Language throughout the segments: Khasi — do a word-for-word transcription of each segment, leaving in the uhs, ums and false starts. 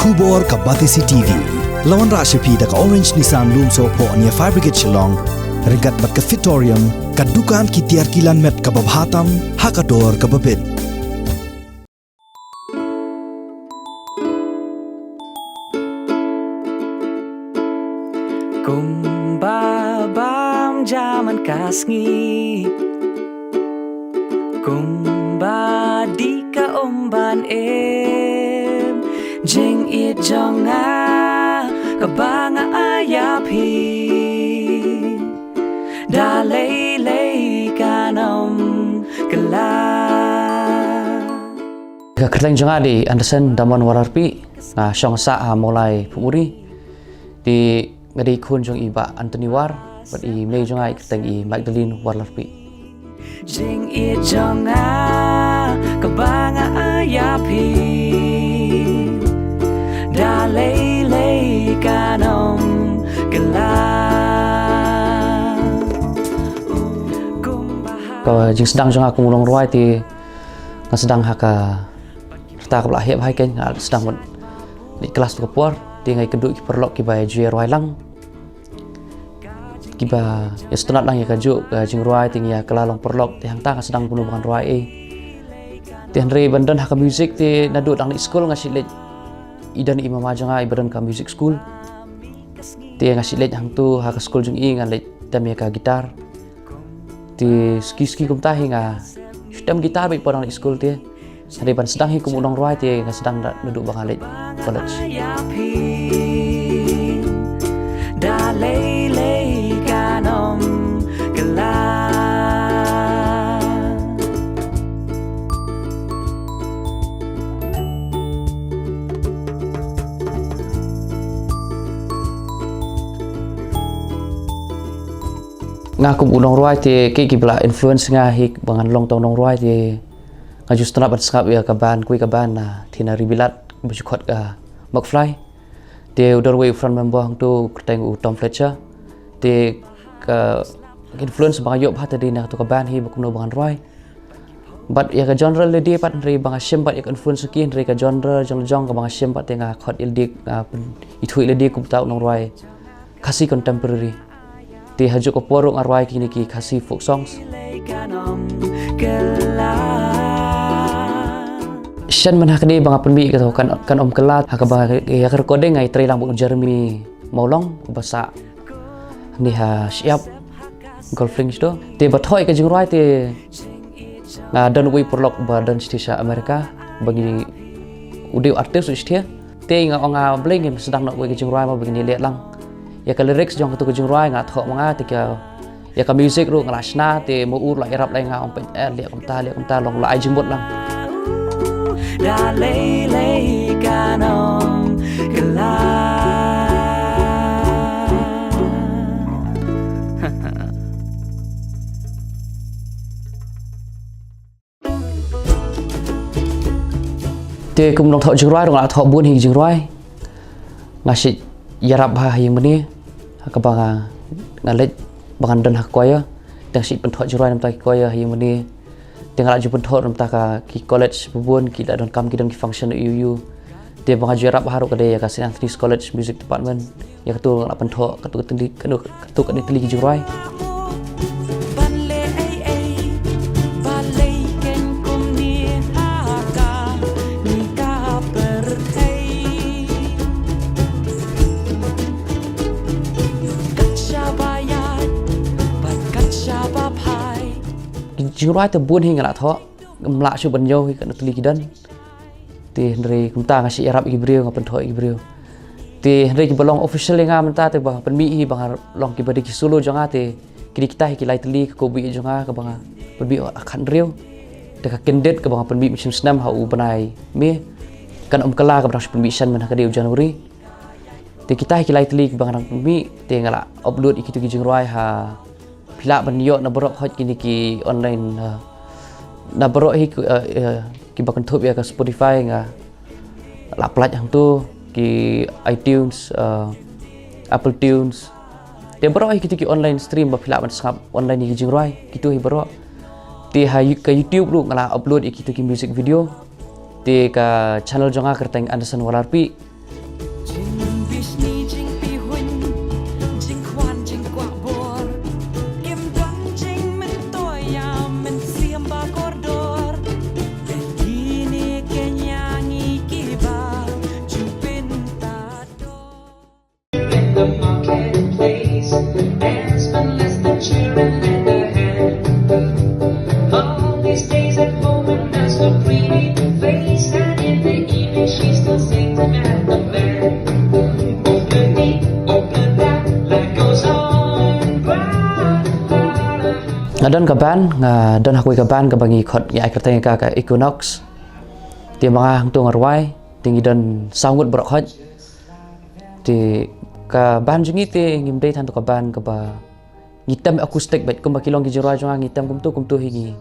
Khubor ka Batesi T V. La wanrah sha phi da ka Orange Nissan Lumsohphoh near Fire Brigade Shillong. Ryngkat bad ka Fitorium, ka dukan ki tiar kilan met kaba bha tam ha ka dor kaba bit. Kumba bam jaman ka sngi, kumba dih ka um ban im, jingïeit jong nga kaba nga ai ïa phi, da lei lei kan ym kylla. Ka kyrteng jong nga dei Anderson Damon Warlarpi, nga shong sah ha Mawlai Pumuri. Te nga dei khun jong i Bah Anthony War bad i mei jong nga i kyrteng i Magdalene Warlarpi. Jingïeit jong nga kaba nga ai ïa phi, da lei lei kan ym kylla. Ka jingsdang jong nga kum u nongrwai te nga sdang ha ka rta kaba la heh bha hi, nga sdang bad leit klas tu ka por, te nga ïakynduh ki paralok kiba ju ïa rwai lang, kiba ïa sngewtynnat lang ïa kajuh ka jingrwai, te nga ïa kylla long paralok, te hangta nga sdang kumno ba ngan rwai ei. Te hynrei ban don ha ka music te naduh dang leit skul nga shu leit, i don i mama jong nga iba don ka music school. Te nga shu leit hangtu ha ka skul jong i nga leit tem ïa ka guitar. Te suki suki kumta hi nga shu tem guitar beit pat dang leit skul te. Hynrei ban sdang hi kum u nongrwai te nga sdang da naduh ba nga leit college. Da lei lei kan ym kylla. Nga kum u nongrwai te kiei kiba la influence nga hi ba ngan long tang u nongrwai te nga ju sngewtynnat ban sngap ïa ka band, kawei ka band na Thina Ribilat ba ju khot ka McFly. Te u don uwei u front member hangtu u kyrteng u Tom Fletcher. Te ka influence ba nga ïoh bha te dei na katu ka band hi ba kumno ba ngan rwai. Bad ïa ka genre lade pat hynrei ba nga shim bad ïa ka influence ki hynrei ka genre jong jong kaba nga shim bad te nga khot ïa lade, nga pyn-, ithuh ïa lade kumta u nongrwai Khasi contemporary. Te ha juh ka por ruh nga rwai kine ki Khasi folk songs. Shen man ha kane ba nga pynmih ka kan, kan ym kylla ha kaba ïa ka recording nga ïatrei lang bad u Jeremy Mawlong uba sah ni ha Shyiap Golf Links to. Te ba thoh ïa ka jingrwai te nga don uwei u paralok ba don shisha America ba ngi u dei u artist u shisha. Te nga ong nga Blei ngim sdang noh uwei ka jingrwai ma ba ngin ïaleh lang. Ïa ka lyrics jong katu ka jingrwai nga thoh ma nga te ka ïa ka music ruh nga la shna te ma u ruh la ïarap lei nga ong peit eh leh kumta leh kumta long la ai jingmut lang. Da lei lei kan ym kylla. Te kum nongthoh jingrwai ruh nga la thoh bun hi jingrwai. Nga shu ïarap bha ha ïing mane ha kaba nga, nga leit ba ngan don ha ka choir. Te nga shu pynthoh jingrwai na bynta ki choir ha ïing mane. Te nga la ju pynthoh na bynta ka ki college ba bun ki la donkam ki don ki function ïu ïu. Te ba nga ju ïarap bha ruh ka dei ïa ka Saint Anthony's College Music Department. Ïa katu nga la pynthoh katu ka tylli, katu, katu ka dei tylli ki jingrwai. Ki jingrwai te bun hi nga la thoh, ngam lah shuh ban ñiew hi katno tylli ki don. Te hynrei kumta nga shu ïarap ïa ki briew, nga pynthoh ïa ki briew. Te hynrei kiba long official ïa nga mynta te ba pynmih hi ba nga long kiba dei ki solo jong nga te ki dei kita hi ki lai tylli ka Kobuh Ïeit jong nga kaba nga pynmih ha khathynriew. Te ka Kyndit kaba nga pynmih mynshem snem ha u bnai May. Kan ym kylla kaba dang shu pynmih shen mynta ka dei u January. Te kita hi ki lai tylli kiba nga dang pynmih te nga la upload ïa kitu ki jingrwai ha Phi lah ban ïoh na baroh hoi kine ki online, uh, na baroh hi, uh, uh, kiba kynthup ïa ka Spotify nga la pynlait hangtu ki iTunes, uh, Apple Tunes. Te baroh hi kitu ki online stream ba phi lah ban sngap online ïa ki jingrwai kitu hi baroh. Te ha You-, ka YouTube ruh nga la upload ïa kitu ki music video. Te ka channel jong nga kyrteng Anderson Walarpi. Nga don ka band, nga don ha kawei ka band kaba ngi khot, ngi ai kyrteng ka, ka Equinox. Te ma nga hangto nga rwai, te ngi don saw ngut baroh khoit. Te ka band jong ngi te ngim dei than to ka band kaba ngi tem acoustic beit, kumba ki long ki jingrwai jong nga ngi tem kumto kumto hi ngi,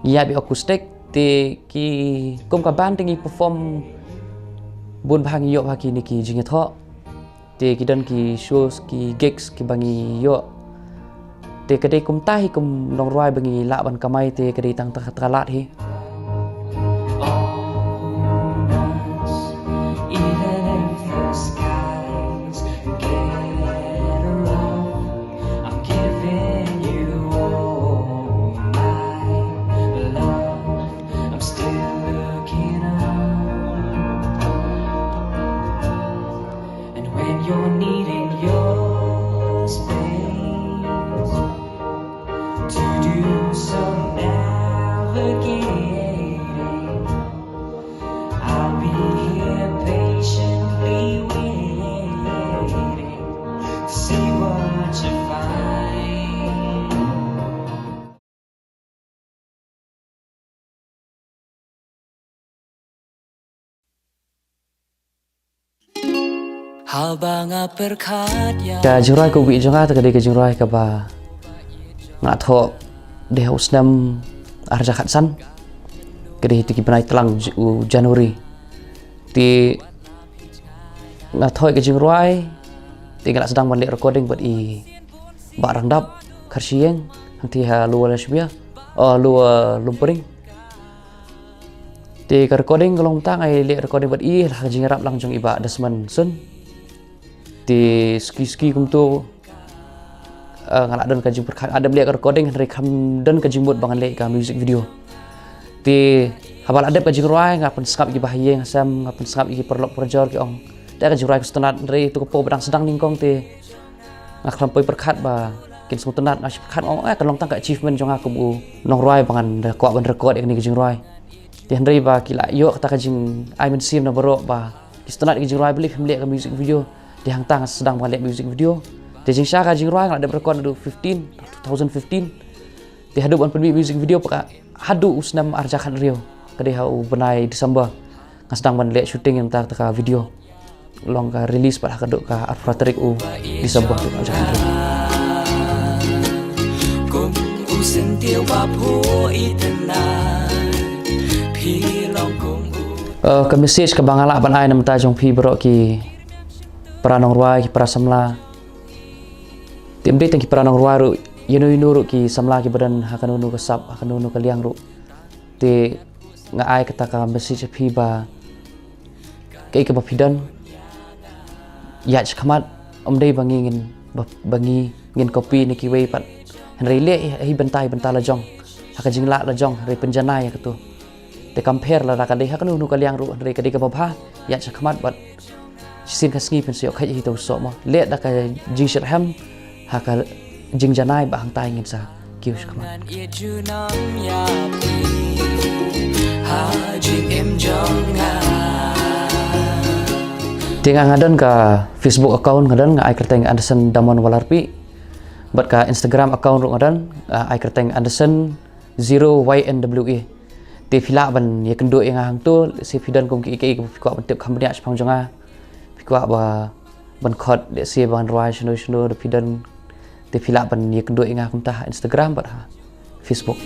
ngi ïa beit acoustic. Te ki, kum ka band te ngi perform bun bha, ngi ïoh bha kine ki jingïathoh. Te ki don ki shows, ki gigs kiba ngi ïoh. Te ka dei kumta hi kum nongrwai ba ngi lah ban kamai, te ka dei tang kata ka lad hi. Even if the skies get rough, I'm giving you all my love. I'm still looking up. And when you're needing your space to do some navigating, I'll be here patiently waiting to see what you find. Haba nga pyrkhat ïa ka jingrwai kaba ïeit jong nga, te ka dei ka jingrwai kaba nga thoh dei ha u snem ar hajar khatsan. Ka dei ha ki bnai tlang u January. Te nga thoh ïa ka jingrwai, te nga la sdang ban leh recording bad i Bah Randap Kharshiing, hangtei ha Lower Lashbia, oh, Lower Lumpring. Te ka recording ka long tang, nga leh recording bad i ha ka jingïarap lang jong i Bah Desmond Sun. Te suki suki kumto, eh, nga la don ka jingpyrkhat, nga dep leh ka recording hynrei kam don ka jingmut ba ngan leh ka music video. Te haba la dep ka jingrwai, nga pynsngap ïa ki bahaïing hasem, nga pynsngap ïa ki paralok parajor, ki ong, te ka jingrwai ka sngewtynnat, hynrei to ka por ba dang sdang nyngkong te nga khlem poi pyrkhat ba kin sngewtynnat, nga shu pyrkhat, ong, eh, kan long tang ka achievement jong nga kum u nongrwai ba ngan da kwah ban record ïa kane ka jingrwai. Te hynrei ba ki la ïoh kata ka jingai mynsiem na baroh ba ki sngewtynnat ïa ka jingrwai, balei phim leh ka music video. Te hangta nga sdang ban leh music video. Te jingshisha ka jingrwai nga la dep record naduh fifteen, two thousand fifteen. Te haduh ban pynmih music video pat ka haduh u snem ar hajar khathynriew, ka dei ha u bnai December, nga sdang ban leh shooting ïa kata ka video. Long ka release pat ha kaduh ka arphew phra tarik u December, haduh ar hajar khathynriew. Eh, ka message kaba nga lah ban ai na bynta jong phi baroh ki para nongrwai, ki para samla. Te ym dei tang ki para nongrwai ruh, ïano ïano ruh ki samla kiba don ha kano kano ka sap, ha kano kano ka liang ruh. Te nga ai kata ka message ha phi ba kaei kaba phi don, ïaid shakhmat, ym dei ba ngi ngin, ba, ba ngi ngin copy na kiwei pat. Hynrei leh hi bynta, hi bynta la jong, ha ka jinglah la jong, hynrei pynjanai ïa kato. Te kam pher lada ka dei ha kano kano ka liang ruh, hynrei ka dei kaba bha, ïaid shakhmat bad shisien ka sngi phin sa ïoh kheit hi, to sngewbha leh da ka jingshitrhem ha ka jingjanai, ba hangtai ngin sa kiew shakhmat. Te nga, nga don ka Facebook account, nga don, nga ai kyrteng Anderson Damon Walarpi. Bad ka Instagram account ruh nga don, nga ai kyrteng Anderson zero Y N W A. Te phi lah ban ïakynduh ïa nga hangto, lehse phi don kum kiei kiei ba phi kwah ban tip kham bniah shaphang jong nga, phi kwah ba ban khot, lehse ban rwai shano shano, da phi don, te phi lah ban ïakynduh ïa nga kumta ha Instagram bad ha Facebook.